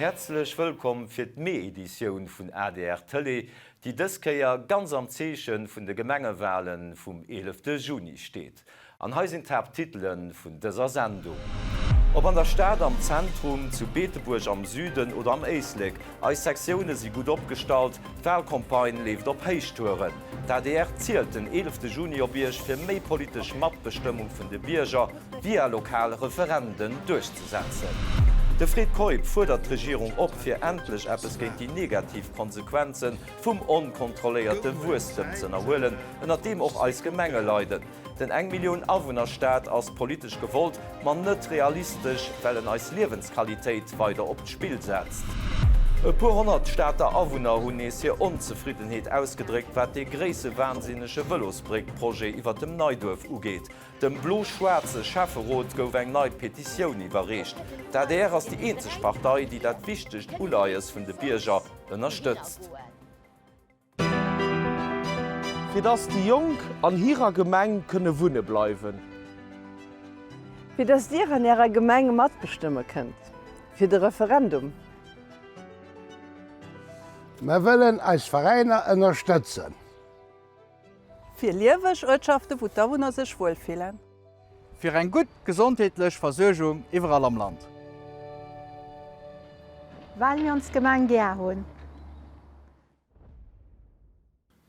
Häerzlech wëllkomm fir d'Mee-Editioun vun adr Tëlee, déi dës Kéier ganz am Zeeche vun de Gemengewale vum 11 Juni steet. An hei sinn d'Haapttitele vun dëser Sendung. Ob an der Stad, am Zentrum, zu Beetebuerg, am Süden oder am Éislek, eis Sektioune si gutt opgestallt, d'Walcampagne leeft op Héichtouren. D'adr zielt den 11 Juni op Iech fir méi politesch Matbestëmmung vun de Bierger via lokal Referenden duerchzesetzen. De Fred Keup fuerdert d'Regierung op, fir endlech eppes géint déi negativ Konsequenze vum onkontrolléierte Wuesstem z'ënnerhuelen, ënnert deem och eis Gemenge leiden. Den Eng-Millioun-Awunner-Staat ass politesch gewollt, ma net realistesch, well en eis Liewensqualitéit weider op d'Spill setzt. E puer 100 Stater Awunner hunn nees hir Onzefriddenheet ausgedréckt, wat dee gréissewahnsinnege Vëlosbréck-Projet iwwer dem Neiduerf ugeet. Dem blo-schwaarze Schäfferot gouf eng nei Petitioun iwwerreecht. D'adr ass déi eenzeg Partei, déi dat wichtegt Uleies vun de Bierger ënnerstëtzt. Fir dass déi Jonk an hirer Gemeng kënne wunne bleiwen. Fir dass Dir an Ärer Gemeng matbestëmme kënnt. Fir de Referendum. Mer wëllen eis Veräiner ënnerstëtzen. Fir lieweg Uertschaften, wou d'Awunner sech wuel fillen. Fir eng gutt gesondheetlech Versuergung iwwerall am Land. Well mir ons Gemeng gär hunn.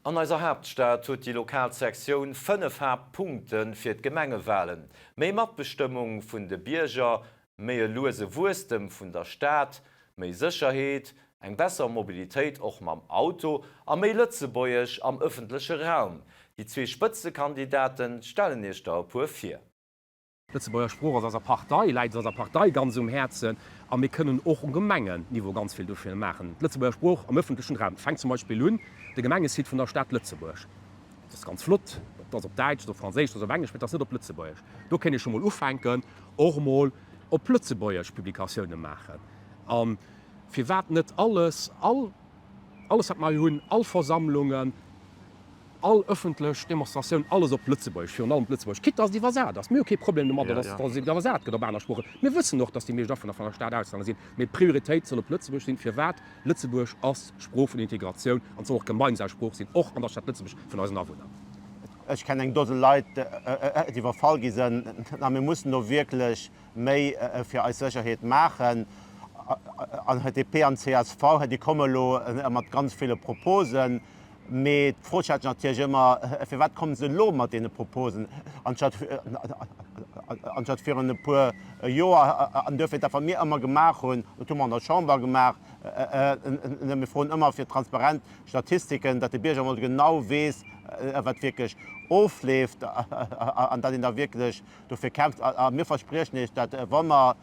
An eiser Haaptstad huet déi lokal Sektioun 5 Haaptpunkte fir d'Gemengewalen, méi Matbestëmmung vun de Bierger, méi e luese Wuesstem vun der Stad, méi Sécherheet, eng besser Mobilitéit och mam Auto a méi Lëtzebuergesch am ëffentleche Raum. Déi zwee Spëtzekandidaten stellen Iech der e puer vir. D'Lëtzebuerger Sprooch ass eiser Partei, läit eiser Partei ganz um Häerzen a mir kënnen och um Gemengenniveau ganz vill dofir maachen. D'Lëtzebuerger Sprooch am ëffentlechen Raum fänkt zum Beispill un, de Gemengesite vun der Stad Lëtzebuerg, dat ass ganz flott, dat ass op Däitsch, dat ass op Franséisch, dat ass op Englesch, mee dat ass net op Lëtzebuergesch. Do kéint ee scho mol ufänken, och mol op Lëtzebuergesch Publikatioune maachen. A firwat net alles, all, alles wat mer hei hunn, all Versammlungen, all ëffentlech Demonstratioun, alles op Lëtzebuergesch, virun allem op Lëtzebuergesch, quitte dass et iwwersat ass. Mir hu kee Problem domadder, dass et iwwersat gëtt op aner Sproochen. Mir wëssen och, dass déi meescht Awunner vun der Stad Auslänner sinn. Mee d'Prioritéit soll op Lëtzebuergesch sinn. Firwat? Lëtzebuerg ass d'Sprooch vun Integratioun an et soll och gemeinsam Sprooch sinn, och an der Stad Lëtzebuerg, vun eisen Awunner. Ech kennen eng Dose Leit, déi iwwerfall gi sënn. A mir mussen do wierklech méi fir eis Sécherheet maachen. An DP an csv, déi komme elo mat ganz ville Proposen. Mee d'Fro stellt sech natierlech ëmmer, Firwat komme se elo mat deene Proposen, anstatt virun e puer Joer? An duerfir, dat wat mir ëmmer gemaach hunn, dat hu mer an der Chamber gemaach, mir froen ëmmer fir transparent Statistiken, datt de Bierger emol genau weess, wat wierklech ofleeft an datt een da wierklech dofir kämpft. A mir verspriechen Iech, datt wa mer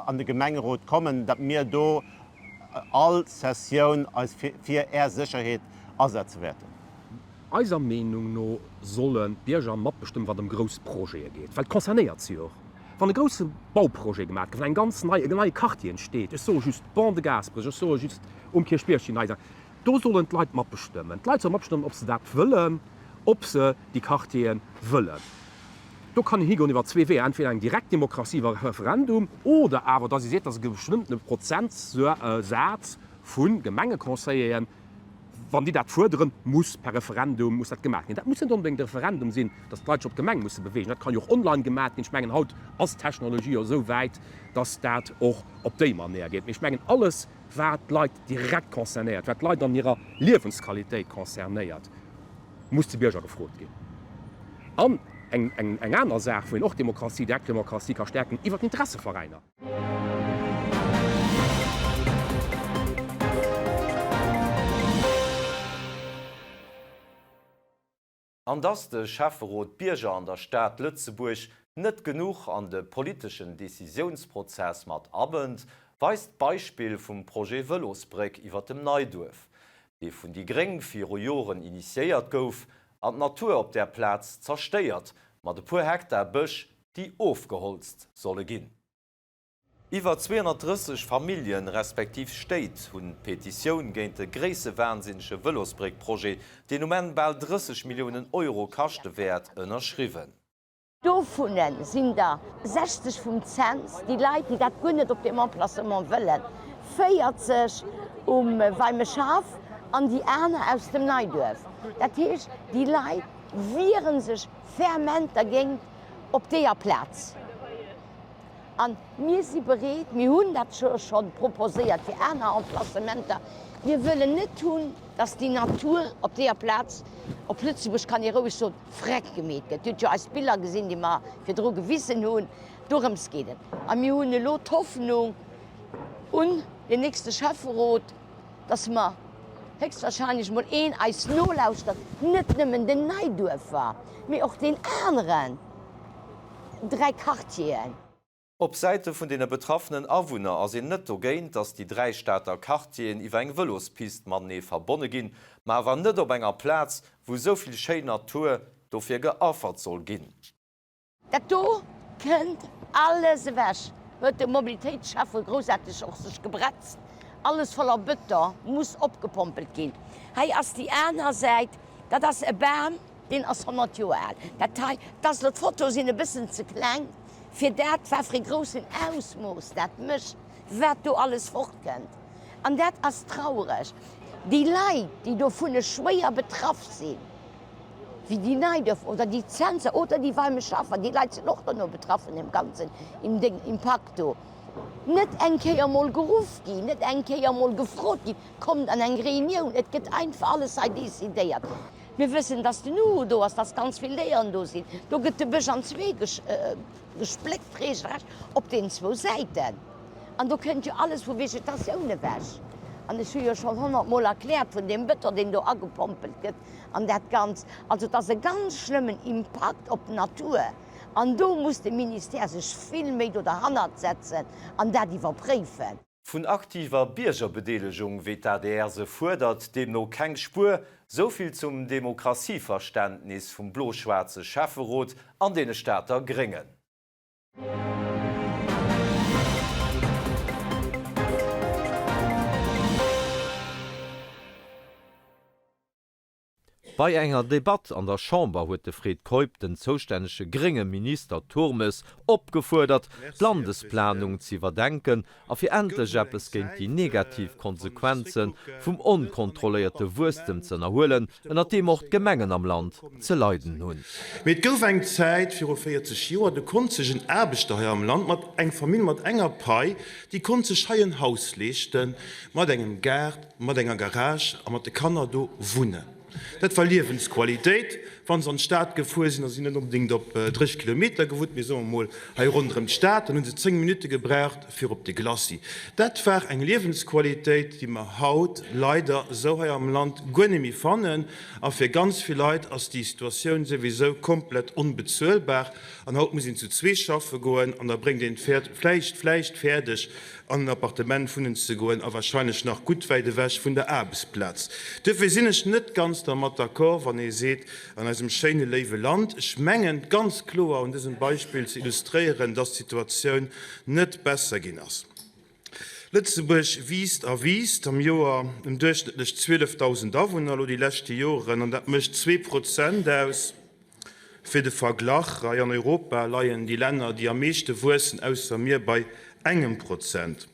an de Gemengerot kommen, datt mir do all Sessioun eis fir Är Sécherheet asetze wäerten. Eiser Meenung no sollen d'Bierger matbestëmmen, wann et ëm grouss Projete geet, well et concernéiert si och. Wann e grousse Bauprojet gemaach gëtt, wann eng ganz nei, en neie Quartier entsteet, ech soe just d'Bande de Gaasperech, ech soe just um Kierchbierg déi nei Saach, do sollen d'Leit matbestëmmen. D'Leit solle matbestëmmen, ob se dat wëllen, ob se déi Quartiere wëllen. Do kann een higoen iwwer zwee Weeër, entweder eng direkt Demokratie iwwer e Referendum oder awer, dass ee seet, dass e bestëmmtene Prozentsaz vu Gemengeconseilleren, wann déi dat fuerderen, muss per Referendum muss dat gemaach ginn. Dat muss net onbedéngt e Referendum sinn, dass d'Leit sech op d'Gemeng musse beweegen. Dat kann jo och online gemaach ginn. Ech mengen, haut ass d'Technologie jo esou wäit, dass dat och op déi Manéier geet. Mee ech mengen, alles, wat d'Leit direkt concernéiert, wat d'Leit an hirer Liewensqualitéit concernéiert, muss de Bierger gefrot ginn. An eng aner Saach, wou een och d'Demokratie, direkt Demokratie ka stäerken, iwwer d'Interesseveräiner. An dass de Schäfferot d'Bierger an der Stad Lëtzebuerg net genuch an de politeschen Decisiounsprozess mat abënnt, weist d'Beispill vum Projet Vëlosbréck iwwer dem Neiduerf. dee vun déi gréng viru Joren initiéiert gouf an d'Natur op där Plaz zerstéiert, mat e puer Hektar Bësch, déi ofgeholzt solle ginn. Iwwer 230 Familljen, respektiv Stéit hunn d'Petitioun géint de gréissewahnsinnege Vëlosbréck-Projet, deen um Enn bal 30 Milliounen Euro kaschte wäert, ënnerschriwwen. Dovunner sinn der 60 vum Zens, déi Leit, déi dat guer net op deem Emplacement wëllen. 40 um Weimeschhaff an déi aner aus dem Neiduerf. Dat heescht, déi Leit wiere sech ferment dergéint op deeër Plaz. A mir si bereet, mir hunn dat jo scho proposéiert fir aner Emplacementer, mir wëllen net hunn, dass déi Natur op deeër Plaz, op Lëtzebuerg kann ee roueg soen, freck gemeet gëtt. Dir hutt jo eis Biller gesinn, déi mer virdru gewisen hunn. Dorëms geet et. A mir hunn elo d'Hoffnung un den nächste Schäfferot, dass mer héchstwahrscheinlech mol een eis nolauschtert, net nëmmen den Neiduerfer, mee och den aneren 3 Quartieren. Op Säite vun deene betraffenen Awunner ass een net dogéint, dass déi 3 Stater Quartieren iwwer eng Vëlospist matenee verbonne ginn, ma awer net op enger Plaz, wou esou vill schéin Natur dofir geaffert soll ginn. Dat do kënnt alles ewech, huet de Mobilitéitsschäffe groussaarteg och sech gebretzt. Alles voller Bëton, muss opgepompelt ginn. Hei ass déi aner Säit, dat ass e Bam, deen ass 100 Joer al. Dat hei, dat ass elo, d'Fotoe sinn e bëssen ze kleng fir dat, wat fir e groussen Ausmooss dat mécht, wat do alles fortkënnt. An dat ass trauereg. Déi Leit, déi dovun schwéier betraff sinn, wéi déi Neiduerf oder déi Zenser oder déi Weimeschaffer, déi Leit sinn och dono betraff vun deem ganzen Ding, Impakt do, net eng Kéier emol geruff ginn, net eng Kéier emol gefrot ginn, kommt an eng Reunioun. Et gëtt einfach alles hei decidéiert. Mir wëssen, dass den Uhu do ass, dass ganz vill Déieren do sinn. Do gëtt de Bësch an zwee gespléckt regelrecht op deenen zwou Säiten. An do kënnt jo alles vu Vegetatioun ewech. An ech hu jo schonn honnertmol erkläert vun deem Bëton, deen do agepompelt gëtt an dat Ganzt. Also et ass e ganz schlëmmen Impakt op d'Natur. An do muss de Ministère sech vill méi do derhannert setzen an dat iwwerpréifen. Vun aktiver Biergerbedeelegung, wéi d'ADR se fuerdert, deemno keng Spuer. Sou vill zum Demokratieverständnis vum blo-schwaarze Schäfferot an deene Stater Gréngen. Bei enger Debatt an der Chamber huet de Fred Keup den zoustännege grénge Minister Turmes opgefuerdert, d'Landesplanung z'iwwerdenken a fir endlech eppes géint déi negativ Konsequenze vum onkontrolléierte Wuesstem ze ënnerhuelen, ënnert deem och d'Gemengen am Land ze leiden hunn. Mee et gouf eng Zäit, viru 40 Joer, do konnt sech en Aarbechter hei am Land mat, eng Famill mat enger Pai, déi konnt sech hei en Haus leeschten, mat engem Gaart, mat enger Garage a mat de Kanner do wunnen. Dat war Liewensqualitéit. Wa se an d'Stad gefuer sinn, a si sinn net onbedéngt op 30 Kilometer gewunnt, mee soe mer mol hei ronderëm d'Stad, dann hu se 10 Minutte gebraucht fir op de Glacis. Dat war eng Liewensqualitéit, déi mer haut leider esou hei am Land guer net méi fannen. A fir ganz vill Leit ass déi Situatioun souwisou komplett onbezuelbar. An haut muss een zu zwee schaffe goen an da bréngt een et vläicht, vläicht fäerdeg, an en Appartement wunnen ze goen a wahrscheinlech nach gutt wäit ewech vun der Aarbechtsplaz. Duerfir sinn ech net ganz dermat d'accord, wann ee seet, an eisem schéine léiwe Land, ech mengen ganz kloer un dësem Beispill ze illustréieren, dass d'Situatioun net besser ginn ass. Lëtzebuerg wiisst a wiisst, am Joer ëm duerchschnëttlech 12.000 Awunner elo déi leschte Joren, an dat mécht 2 Prozent aus. Fir de Verglach, Hei an Europa leien déi Länner, déi am meeschte wuessen, ausser mir, bei engem Prozent.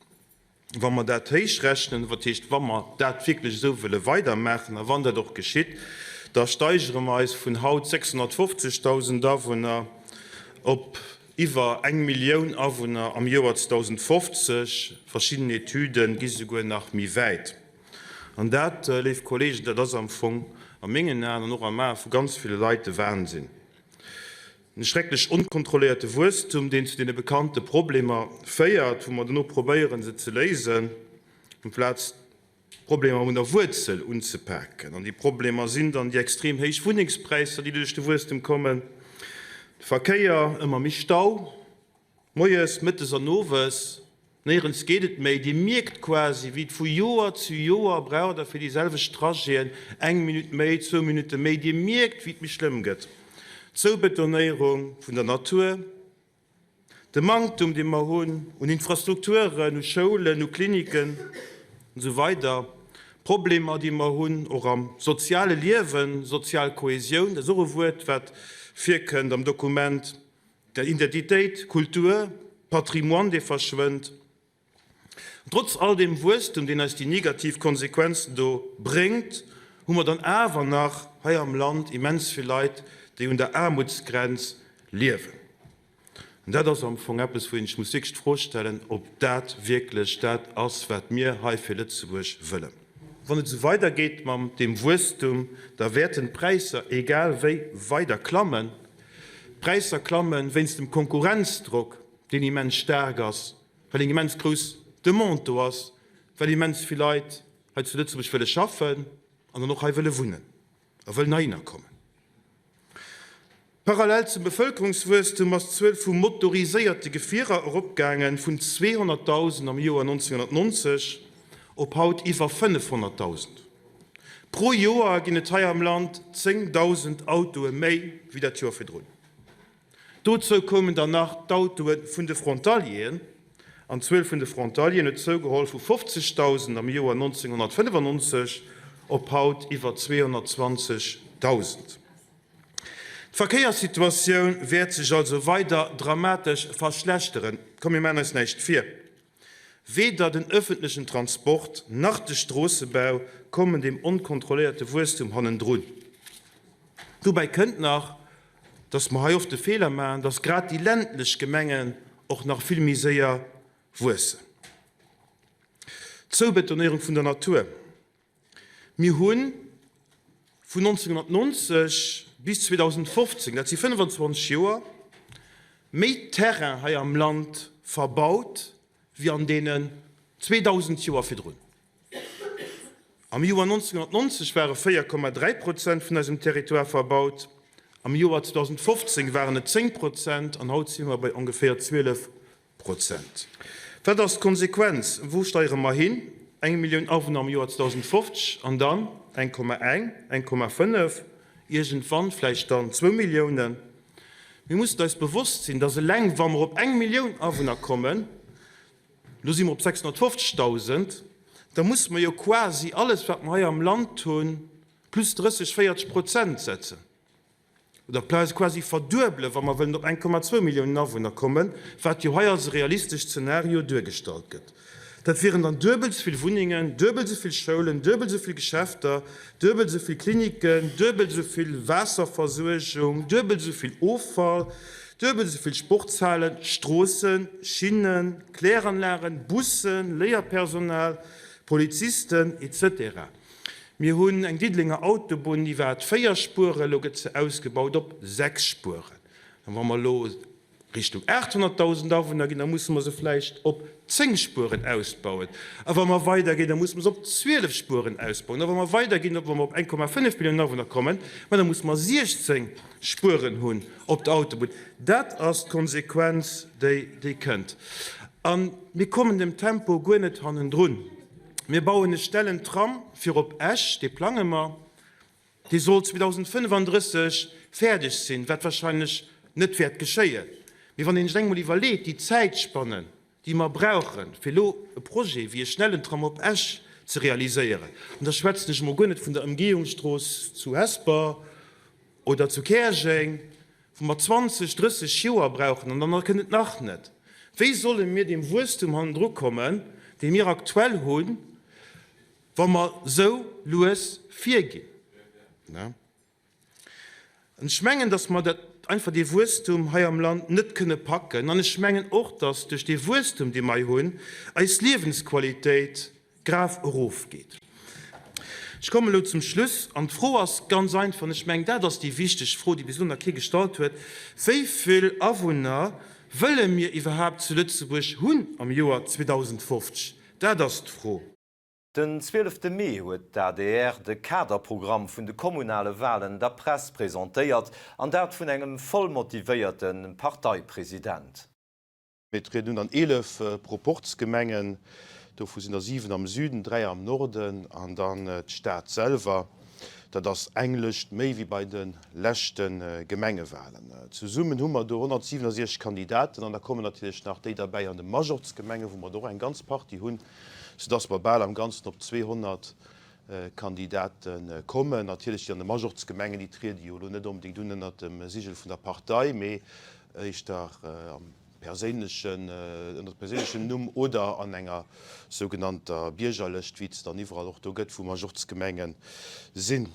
Wa mer dat héichrechnen, wat heescht, wa mer dat wierklech esou wëlle weidermaachen a wann dat och geschitt, da steigere mer eis vun haut 650.000 Awunner op iwwer eng Millioun Awunner am Joer 2050. Verschidden Etüde gi souguer nach méi wäit. An dat, léif Kollegen, dat ass am Fong a mengen Aen an och am Ae vu ganz ville Leit de Wahnsinn. En schrecklech onkontrolléierte Wuesstum, deen zu deene bekannte Problemer féiert, wou mer dono probéieren, se ze léisen, amplaz d'Problemer un der Wuerzel unzepaken. An déi Problemer sinn dann déi extrem héich Wunnengspräisser, déi duerch de Wuesstum kommen, de Verkéier, ëmmer méi Stau, Moies, mëttes an owes, néierens geet et méi. Dir mierkt quasi, wéi et vu Joer zu Joer braucht Der fir déi selwecht Trajeten eng Minutt méi, zwou Minutte méi. Dir mierkt, wéi et méi schlëmm gëtt. D'Zoubetonéierung vun der Natur, de Manktum, dee mer hunn un Infrastrukturen, u Schoulen, u Kliniken an esou weider, d'Problemer, déi mer hunn och am soziale Liewen, sozial Kohesioun, dat ass och e Wuert, wat virkënnt am Dokument, Der Identitéit, Kultur, Patrimoine, dee verschwënnt. An trotz all deem Wuesstum, deen eis déi negativ Konsequenzen do bréngt, hu mer dann awer nach hei am Land immens vill Leit, déi un der Aarmutsgrenz liewen. An dat ass am Fong eppes, wou een sech muss wierklech d'Fro stellen, ob dat wierklech dat ass, wat mir hei fir Lëtzebuerg wëllen. Wann et esou weidergeet mam deem Wuesstum, da wäerten d'Präisser egal wéi weider klammen. D'Präisser klammen wéinst dem Konkurrenzdrock, deen immens staark ass, well eng immens grouss Demande do ass, well immens vill Leit hei zu Lëtzebuerg wëlle schaffen an dann och hei wëlle wunnen a wëllen heihinner kommen. Parallel zum Bevëlkerungswuesstum ass d'Zuel vu motoriséierte Gefierer eropgaange vun 200.000 am Joer 1990 op haut iwwer 500.000. Pro Joer ginn et hei am Land 10.000 Autoe méi wéi dat Joer virdrun. Dozou koumen dann nach d'Autoe vun de Frontalieren, an d'Zuel vun de Frontalieren huet zougeholl vu 50.000 am Joer 1995 op haut iwwer 220.000. D'Verkéierssituatioun wäert sech also weider dramatesch verschlechteren. Komm mir maachen eis näischt vir, Weder den öffentlechen Transport nach de Stroossebau kommen dem onkontrolléierte Wuesstum hannendrun. Dobäi kënnt nach, dass mer hei oft de Feeler maachen, dass grad déi ländlech Gemengen och nach vill méi séier wuessen. D'Zoubetonéierung vun der Natur. Mir hu vun 1990 bis 2015, dat si 25 Joer, méi Terrain hei am Land verbaut wéi an deenen 2.000 Joer virdrun. Am Joer 1990 ware 4,3 Prozent vun eisem Territoire verbaut, am Joer 2015 waren et 10 Prozent an haut si mer bei ongeféier 12 Prozent. Wat ass d'Konsequenz? Wou steiere mer hin? Eng Millioun Awunner am Joer 2050 an dann 1,1, 1,5, iergendwann vläicht dann zwou Milliounen. Mir mussen eis bewosst sinn, dass eleng wa mer op eng Millioun Awunner kommen, elo si mer op 650.000, da musse mer jo quasi alles, wat mer hei am Land hunn, plus 30, 40 Prozent setzen. Oder quasi verduebelen, wa mer wëllen op 1,2 Milliounen Awunner kommen, wat jo hei als e realistesch Zenario duergestallt gëtt. Dat wieren dann duebel esou vill Wunnengen, duebel esou vill Schoulen, duebel esou vill Geschäfter, duebel esou vill Kliniken, duebel esou vill Waasserversuergung, duebel esou vill Offall, duebel esou vill Sportshalen, Stroossen, Schinnen, Kläranlagen, Bussen, Léierpersonal, Polizisten, etc. Mir hunn eng Diddelenger Autobunn, déi war 4 Spueren, elo gëtt se ausgebaut op 6 Spueren. An wa mer elo Richtung 800.000 Awunner ginn, da musse mer se vläicht op 10 Spueren ausbauen. A wa mer weiderginn, da musse mer se op 12 Spueren ausbauen. A wa mer weiderginn, wa mer op 1,5 Milliounen Awunner kommen, ma da musse mer 16 Spueren hunn op der Autobunn. Dat ass d'Konsequenz, déi, déi kënnt. A mir kommen dem Tempo guer net hannendrun. Mir bauen e schnellen Tram fir op Esch, dee plange mer, dee soll 2035 fäerdeg sinn, wat wahrscheinlech net wäert geschéien. Mee wann een sech eng mol iwwerleet, déi Zäitspanne, déi mer brauchen, fir elo e Projet wéi e schnellen Tram op Esch ze realiséieren, an da schwätzen ech emol guer net vun der Ëmgehungsstrooss zu Hesper oder zu Käerjeng, wou mer 20, 30 Joer brauchen an dann kënnt et nach net. Wéi solle mir deem Wuesstum hannendru kommen, dee mir aktuell hunn, wa mer esou lues virginn? An ech mengen, datt mer dat einfach dee Wuesstum hei am Land net kënne packen. An ech mengen och, datt duerch dee Wuesstum, dee mer hei hunn, eis Liewensqualitéit grav erofgeet. Ech kommen elo zum Schluss, an d'Fro ass ganz einfach, an ech mengen, dat ass déi wichteg Fro, déi bis elo nach kee gestallt huet, Wéi vill Awunner wëlle mir iwwerhaapt zu Lëtzebuerg hunn am Joer 2050? Dat ass d'Fro. Den 12 Mee huet d'ADR de Kaderprogramm vun de kommunale Walen der Press presentéiert, an dat vun engem voll motivéierte Parteipresident. Mir trieden un an 11 Proporzgemengen, dovu sinn der 7 am Süden, 3 am Norden an dann d'Stad selwer. Dat ass eng Lëscht méi wéi bei de leschte Gemengewalen. Zesummen hu mer do 167 Kandidaten an da kommen natierlech nach déi derbäi an de Majorzgemengen, wou mer der och eng ganz Partie hunn, soudass mer bal am Ganzen op 200 Kandidate kommen. Natierlech déi an de Majorzgemengen, déi triede jo elo net onbedéngt un ënnert dem Sigel vun der Partei, mee éischter am. perséinlechen, ënner perséinlechem Numm oder an enger sougenannter Biergerlëscht, wéi et se dann iwwerall och do gëtt, wou Majorzgemenge sinn.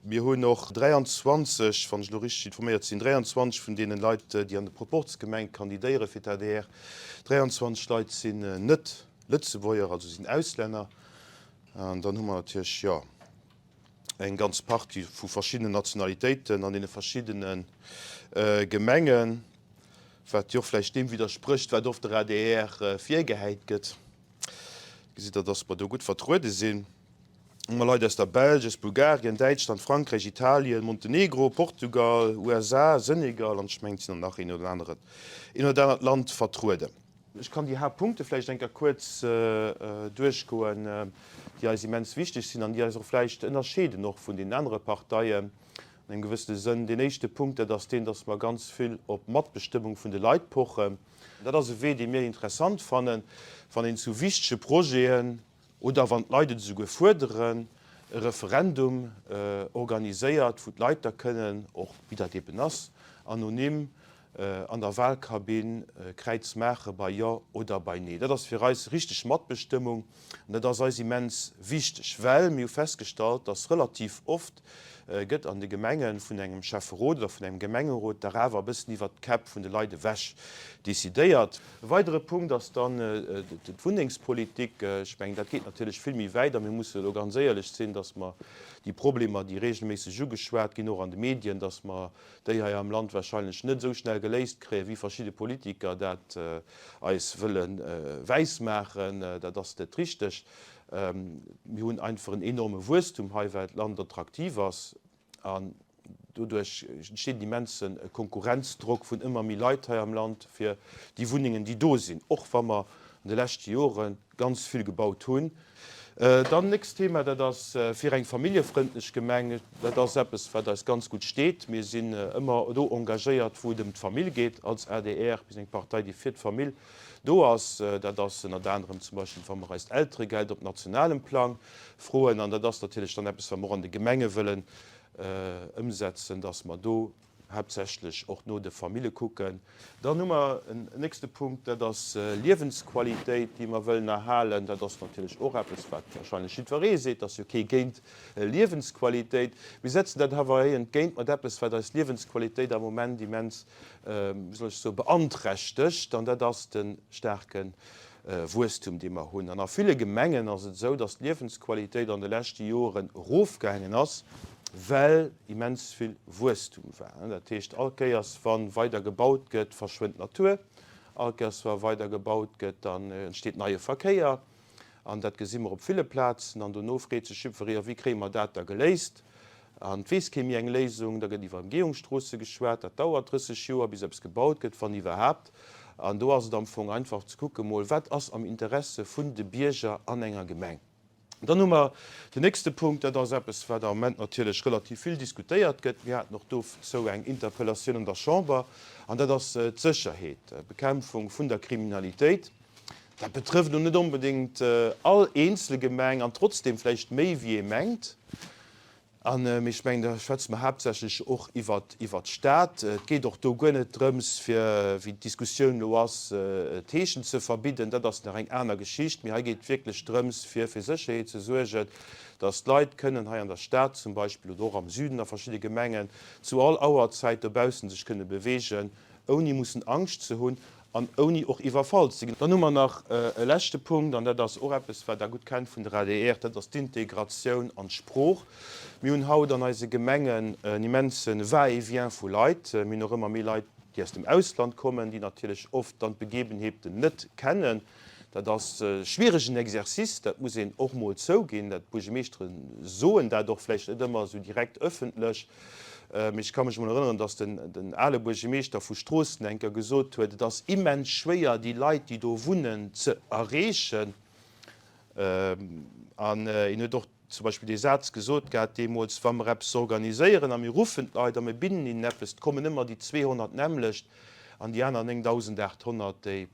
Mir hunn och 23, wann ech elo richteg informéiert sinn, 23 vun deene Leit, déi an de Proporzgemenge kandidéiere fir d'ADR, 23 Leit sinn net Lëtzebuerger, also sinn Auslänner. An dann hu mer natierlech, jo, eng ganz Partie vu verschiddenen Nationalitéiten an deene verschiddene Gemengen, wat jo och vläicht deem widdersprécht, wat oft der adr virgehäit gëtt. Gesitt Der, dass mer do gutt vertruede sinn. Hu mer Leit aus der Belsch, aus Bulgarien, Däitschland, Frankräich, Italien, Montenegro, Portugal, USA, Senegal an ech mengen, et sinn der nach een oder aneren, een oder anert Land vertrueden. Ech kann déi Haaptpunkte vläicht eng Kéier kuerz duerchgoen, déi eis immens wichteg sinn an déi eis och vläicht ënnerscheeden och vun deenen anere Parteien an engem gewëssene Sënn. Deen éischte Punkt, dat ass deen, dass mer ganz vill op d'Matbestëmmung vun de Leit pochen. Dat ass e Wee, dee mir interessant fannen, wann een zu wichtege Projeten, oder wann d'Leit et esouguer fuerderen, e Referendum organiséiert, wou d'Leit da kënnen, och wéi dat eben ass, anonym an der Wahlkabinn e Kräiz maache bei Jo oder bei Nee. Dat ass fir eis richteg Matbestëmmung an dat ass eis immens wichteg, well mir hu festgestallt, dass relativ oft gëtt an de Gemenge vun engem Schäfferot oder vun engem Gemengerot dach awer e bëssen iwwert d'Käpp vun de Leit ewech decidéiert. E weidere Punkt ass dann d'Wunnengspolitik. Ech mengen, dat geet natierlech vill méi wäit a mir musse elo ganz éierlech sinn, dass mer déi Problemer, déi regelméisseg ugeschwat ginn, och an de Medien, dass mer déi hei am Land wahrscheinlech net esou schnell geléist kréien, wéi verschidde Politiker dat eis wëlle wäismaachen. Dat ass net richteg. Mir hunn einfach en enorme Wuesstum hei, well d'Land attraktiv ass. An doduerch entsteet en immense Konkurrenzdrock vun ëmmer méi Leit hei am Land fir déi Wunnengen, déi do sinn, och wa mer an de leschte Jore ganz vill gebaut hunn. Dann nächst Thema, dat ass fir eng familljefrëndlech Gemeng. Dat ass eppes, wat eis ganz gutt steet. Mir sinn ëmmer do engagéiert, wou et ëm d'Famill geet als adr. Mir sinn eng Partei, déi fir d'Famill do ass. Dat ass ënnert anerem zum Beispill, wa mer eist Elteregeld op nationalem Plang froen. An dat ass natierlech dann eppes, wat mer och an de Gemenge wëllen ëmsetzen, dass mer do haaptsächlech och no de Famille kucken. Dann hu mer en nächste Punkt, dat ass Liewensqualitéit, déi mer wëllen erhalen. Dat ass natierlech och eppes, wat wahrscheinlech jiddweree seet, ass jo kee géint Liewensqualitéit. Mir setzen dat awer hei entgéint mat eppes, wat eis Liewensqualitéit am Moment immens, wéi soll ech soen, beanträchtegt, an dat ass de staarke Wuesstum, dee mer hunn. An a ville Gemengen ass et esou, dass d'Liewensqualitéit an de leschte Joren erofgaangen ass, well immens vill Wuesstum war. Dat heescht, all Kéiers, wa weider gebaut gëtt, verschwënnt d'Natur. All Kéiers, wa weider gebaut gëtt, dann entsteet neie Verkéier. An dat gesi mer op ville Plazen. An dono freet sech jiddweree, A wéi kréie mer dat da geléist? An et weess kee méi eng Léisung. Da gëtt iwwer Emgehungsstroosse geschwat. Dat dauert 30 Joer, bis eppes gebaut gëtt, wann iwwerhaapt. An do ass et am Fong einfach ze kucke mol, wat ass am Interesse vun de Bierger an enger Gemeng. Dann hu mer den nächste Punkt, dat ass eppes, wat am Moment natierlech relativ vill diskutéiert gëtt. Mir haten och dozou eng Interpellatioun an der Chamber, an dat ass d'Sécherheet, d'Bekämpfung vun der Kriminalitéit. Dat betrëfft elo net onbedéngt all eenzel Gemeng an trotzdem vläicht méi wéi ee mengt. An, mee ech mengen, da schwätze mer haaptsächlech och iwwert, iwwert d'Stad. Et geet och do guer net drëms, fir, wéi d'Diskussioun elo ass, d'Heeschen ze verbidden. Dat ass nach eng aner Geschicht. Mee hei geet et wierklech drëms, fir fir Sécherheet ze suergen, dass d'Leit kënnen hei an der Stad zum Beispill oder och am Süden a verschidde Gemengen zu all Auerzäit dobaussen sech kënne beweegen, ouni mussen Angscht ze hunn an ouni och iwwerfall ze ginn. Dann hu mer nach e leschte Punkt, an dat ass och eppes, wat Der gutt kennt vun der adr, dat ass d'Integratioun an d'Sprooch. Mir hunn haut an eise Gemengen en immense Va-et-vient vu Leit. Mir hunn och ëmmer méi Leit, déi aus dem Ausland kommen, déi natierlech oft dann d'Begebenheeten net kennen. Dat ass e schwieregen Exercice, dat muss een och mol zouginn. Dat d'Buergemeeschtere soen dat och vläicht net ëmmer esou direkt ëffentlech. Mee ech ka mech emol erënneren, datt den ale Buergemeeschter vu Stroossen eng Kéier gesot huet, et ass immens schwéier, déi Leit, déi do wunnen, ze erreechen. An en huet och zum Beispill dee Saz gesot gehat deemools, Wa mer eppes organiséieren a mir ruffen d'Leit a mir bidden hinnen eppes, et kommen ëmmer déi 200 nämmlecht an déi aner 9.800, déi.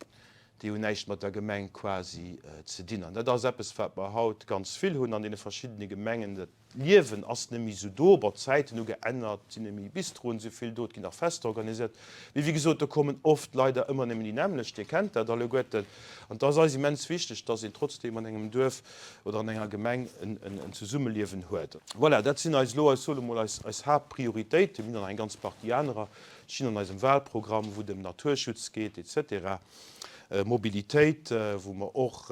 Déi hunn näischt mat der Gemeng quasi ze dinn. An dat ass eppes, wat mer haut ganz vill hunn an deene verschiddene Gemengen. Dat Liewen ass net méi esou do. Bon, d'Zäiten hu geännert, et sinn net méi Bistroen esou vill do, et ginn nach Fester organiséiert. Mee wéi gesot, do kommen oft leider ëmmer nëmmen déi nämmlecht. Dir kennt dat alleguerten. An et ass eis immens wichteg, dass een trotzdeem an engem Duerf oder an enger Gemeng en Zesummeliewen huet. Voilà, dat sinn eis elo, ech soe mol, eis Haaptprioritéiten. Mir hunn nach eng ganz Partie anerer. Stinn an eisem Wahlprogramm, wou et ëm Naturschutz geet et cetera, Mobilitéit, wou mer och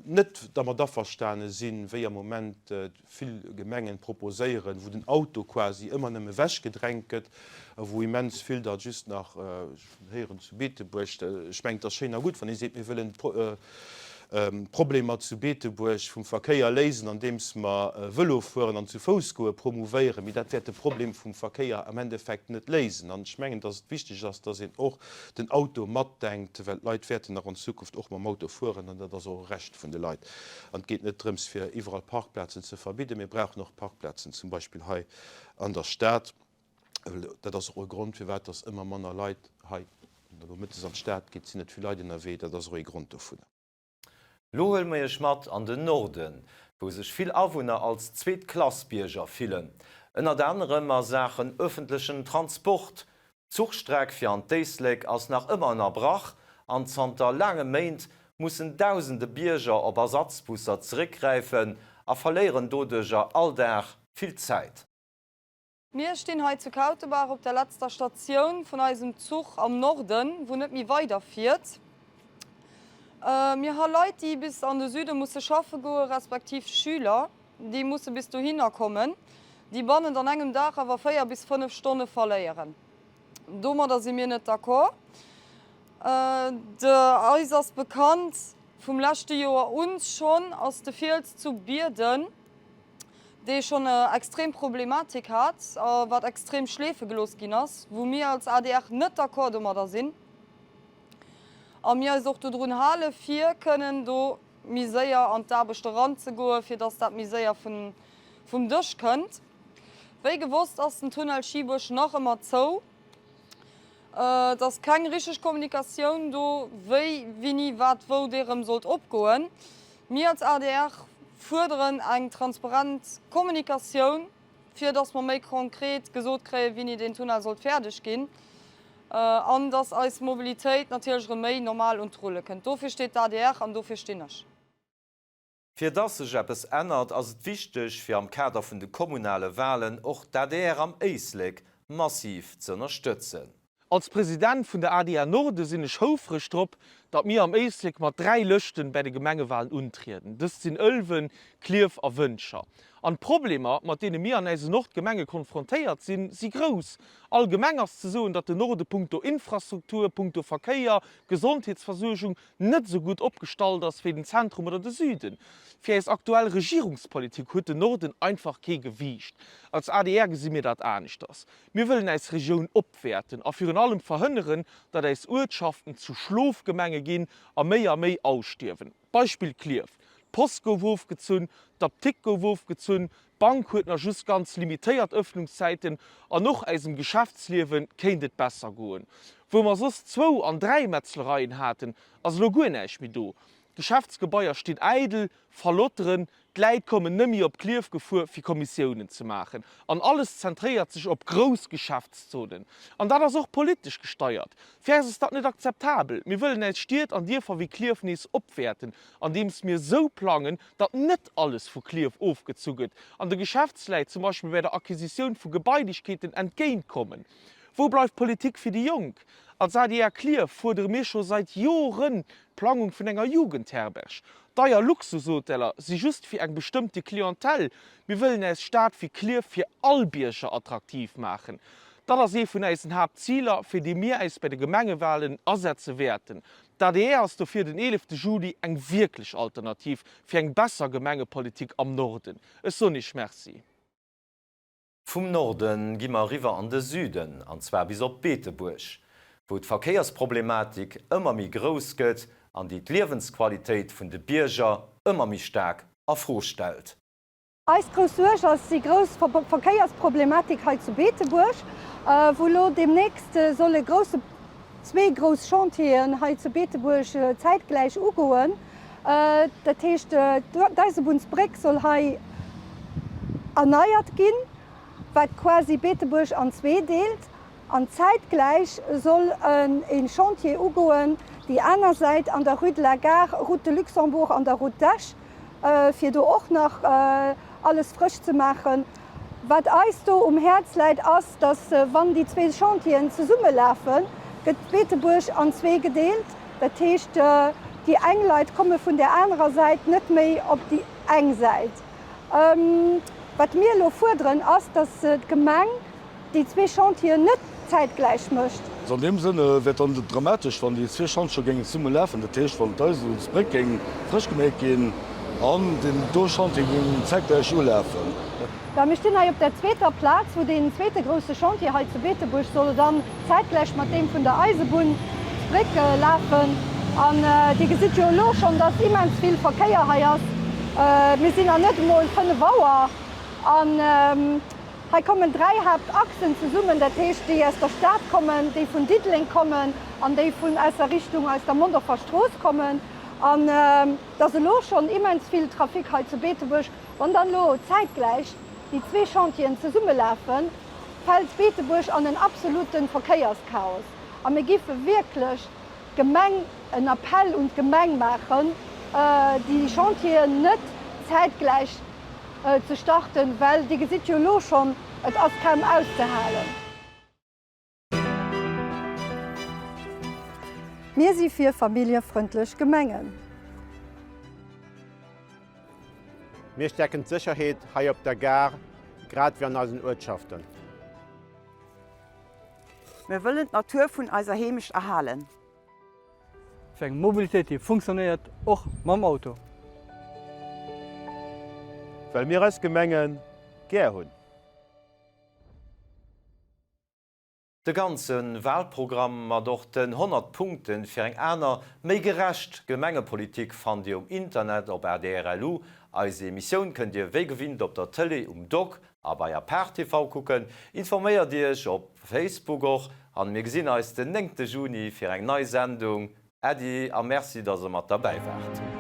net dermat averstane sinn, wéi am Moment vill Gemengen proposéieren, wou den Auto quasi ëmmer nëmme ewechgedrängt gëtt a wou immens vill da just nach, ech héieren zu Beetebuerg, ech mengen, et ass schéin a gutt, wann ee seet, mir wëllen d'Problemer zu Beetebuerg vum Verkéier léisen, andeems mer Vëlofueren an Zu-Fouss-Goe promouvéieren, mee dat wäert de Problem vum Verkéier am Endeffekt net léisen. An ech mengen, dass et wichteg ass, dass een och den Auto matdenkt, well d'Leit wäerten nach an Zukunft och mam Auto fueren an dat ass och e Recht vun de Leit. An et geet net drëms, fir iwwerall Parkplazen ze verbidden. Mir brauchen och Parkplazen, zum Beispill hei an der Stad. Dat ass och e Grond, firwat dass ëmmer manner Leit hei elo mëttes an d'Stad ginn. Et sinn net vill Leit ënnerwee, dat ass och ee Grond dovunner. Lo huele mer iech mat an den Norden, wou sech vill Awunner als Zweet-Klass-Bierger fillen. Ënnert anerem a Saachen ëffentlechen Transport. D'Zuchstreck fir an d'Éislek ass nach ëmmer ënnerbrach an zanter laange Méint mussen dausende Bierger op Ersatzbusser zeréckgräifen a verléieren doduercher all Dag vill Zäit. Mir stinn hei zu Kautebaach op der letzter Statioun vun eisem Zuch am Norden, wou net méi weider fiert. Mir ha Leit, déi bis an de Süde musse schaffe goe respektiv Schüler, déi musse bis dohinner kommen, déi bannent an engem Dag awer 4 bis 5 Stonne verléieren. Domadder si mir net d'accord. Eis ass bekannt, vum leschte Joer un schonn ass de Fiels zu Bierden, dee schonn extrem Problematik hat a wat extrem schleefe gelooss ginn ass, wou mir als adr net d'accord domadder sinn a mir eis och dodrun hale fir kënnen do méi séier an d'Aarbecht eranzegoen, fir dass dat méi séier vum Dësch kënnt. Wéi gewosst ass den Tunnel Schiebuerg nach ëmmer zou. Et ass keng richteg Kommunikatioun do, wéi, wini, wat, wou dee rëm sollt opgoen. Mir als adr fuerderen eng transparent Kommunikatioun, fir datt mer méi konkret gesot kréien, wini deen Tunnel sollt fäerdeg ginn an datt eis Mobilitéit natierlech erëm méi normal un d'Rulle kënnt. Dofir steet d'ADR an dofir stinn ech. Fir dass sech eppes ännert, ass et wichteg, fir am Kader vun de kommunale Walen och d'ADR am Éislek massiv ze ënnerstëtzen. Als President vun der adr Norde sinn ech houfreg drop, datt mir am Éislek mat 3 Lëschten bäi de Gemengewalen untrieden. Dëst sinn Ëlwen, Klierf a Wëntger. An d'Problemer, mat deene mir an äise Nordgemenge konfrontéiert sinn, si grouss. Allgemeng ass ze soen, datt de Norde punkto Infrastruktur, punkto Verkéier, Gesondheetsversuergung, net esou gutt opgestallt ass wéi den Zentrum oder de Süden. Fir äis aktuell Regierungspolitik huet den Norden einfach kee Gewiicht. Als adr gesi mir dat aneschters. Mir wëllen äis Regioun opwäerten a virun allem verhënneren, datt äis Uertschaften zu Schlofgemenge ginn a méi a méi ausstierwen. Beispill Klierf, D'Post gouf ofgezunn, d'Aptikt gouf ofgezunn, D'Bank huet nach just ganz limitéiert Ëffnungszäiten an och äisem Geschäftsliewe kéint et besser goen. Wou mer soss zwou an 3 Metzlereien haten, ass elo guer näischt méi do. D'Geschäftsgebaier stinn eidel, verlotteren, d'Läit kommen nëmmi op Klierf gefuer fir Kommissiounen ze maachen an alles zentréiert sech op grouss Geschäftszonen. An dat ass och politesch gesteiert. Fir äis ass dat net akzeptabel. Mir wëllen äis Stied an Dierfer wéi Klierf nees opwäerten, andeems mir sou plangen, datt net alles vu Klierf ofgezu gëtt an de Geschäftsläit zum Beispill bei der Acquisitioun vu Gebailechkeeten entgéintkommen. Wou bleift d'Politik fir déi Jonk? Als adr Klierf fuerdere mir scho seit Joren d'Plangung vun enger Jugendherberg. Deier Luxushoteller si just fir eng bestëmmte Clientèle. Mir wëllen äis Stad wéi Klierf fir all Bierger attraktiv maachen. Dat ass ee vun äisen Haaptziler, fir déi mir äis bei de Gemengewahlen asetze wäerten. D'adr ass dofir den 11 Juli eng wierklech Alternativ fir eng besser Gemengepolitik am Norden. Ech soen Iech Merci. Vum Norde gi mer eriwwer an de Süden, an zwar bis op Beetebuerg, wou d'Verkéiersproblematik ëmmer méi grouss gëtt an déi d'Liewensqualitéit vun de Bierger ëmmer méi staark a Fro stellt. Eis grouss Suerg ass déi grouss Verkéiersproblematik hei zu Beetebuerg, wou elo deemnächst soll e grousse. zwee grouss Chantieren hei zu Beetebuerg zäitgläich ugoen. Dat heescht, d'Eisebunnsbréck soll hei erneiert ginn, wat quasi Beetebuerg an zwee deelt. An zäitgläich soll e Chantier ugoen, déi aner Säit an der Rue de la Gare, Route de Luxembourg an der Route d'Esch, fir do och nach alles frësch ze maachen. Wat eis do um Häerz läit, ass, datt wann déi zwee Chantieren zesummelafen, gëtt Beetebuerg an zwee gedeelt. Dat heescht, déi eng Leit komme vun där anerer Säit net méi op déi eng Säit. Wat mir elo fuerderen, ass, datt d'Gemeng déi zwee Chantieren net zäitgläich mécht. An deem Sënne wär et dann dramatesch, wann déi zwee Chantiere géingen zesumme lafen, dat heescht, wann d'Eisebunnsbréck géing frësch gemeet ginn an deen do Chantier géing zäitgläich ulafen. Well mir stinn hei op der zweeter Plaz, wou deen zweete grousse Chantier hei zu Beetebuerg soll dann zäitgläich mat deem vun der Eisebunnsbréck lafen. An Dir gesitt jo elo schonn, dass immens vill Verkéier hei ass. Mir sinn nach net emol 5 Auer an Hei kommen 3 Haaptachsen zesummen, dat heescht déi aus der Stad kommen, déi vun Diddeleng kommen an déi vun aus der Richtung aus der Mondorfer Strooss kommen. An et ass elo schonn immens vill Trafic hei zu Beetebuerg. Wann dann elo zäitgläich déi zwee Chantieren zesummelafen, fält Beetebuerg an en absolute Verkéierschaos. A mir giffe wierklech d'Gemeng, en Appell un d'Gemeng maachen, déi Chantieren net zäitgläich ze starten, well Dir gesitt jo elo schonn, et ass kaum auszehalen. Mir si fir familljefrëndlech Gemengen. Mir stäerken d'Sécherheet hei op der Gare, grad wéi an eisen Uertschaften. Mir wëllen d'Natur vun eiser Heemecht erhalen. Fir eng Mobilitéit déi funktionéiert, och mam Auto. Well mir eis Gemengen gär hunn. De ganze Wahlprogramm mat och den 100 Punkten fir eng aner, méi gerecht Gemengepolitik fannt Dir um Internet op adr.lu. Eis Emissioun kënnt Dir wéi gewinnt op der Tëlee um Doc a bei Apart TV kucken. Informéiert Iech op Facebook och an mir gesinn eis den 9 Juni fir eng nei Sendung. Äddi a Merci dass der mat derbäi waart.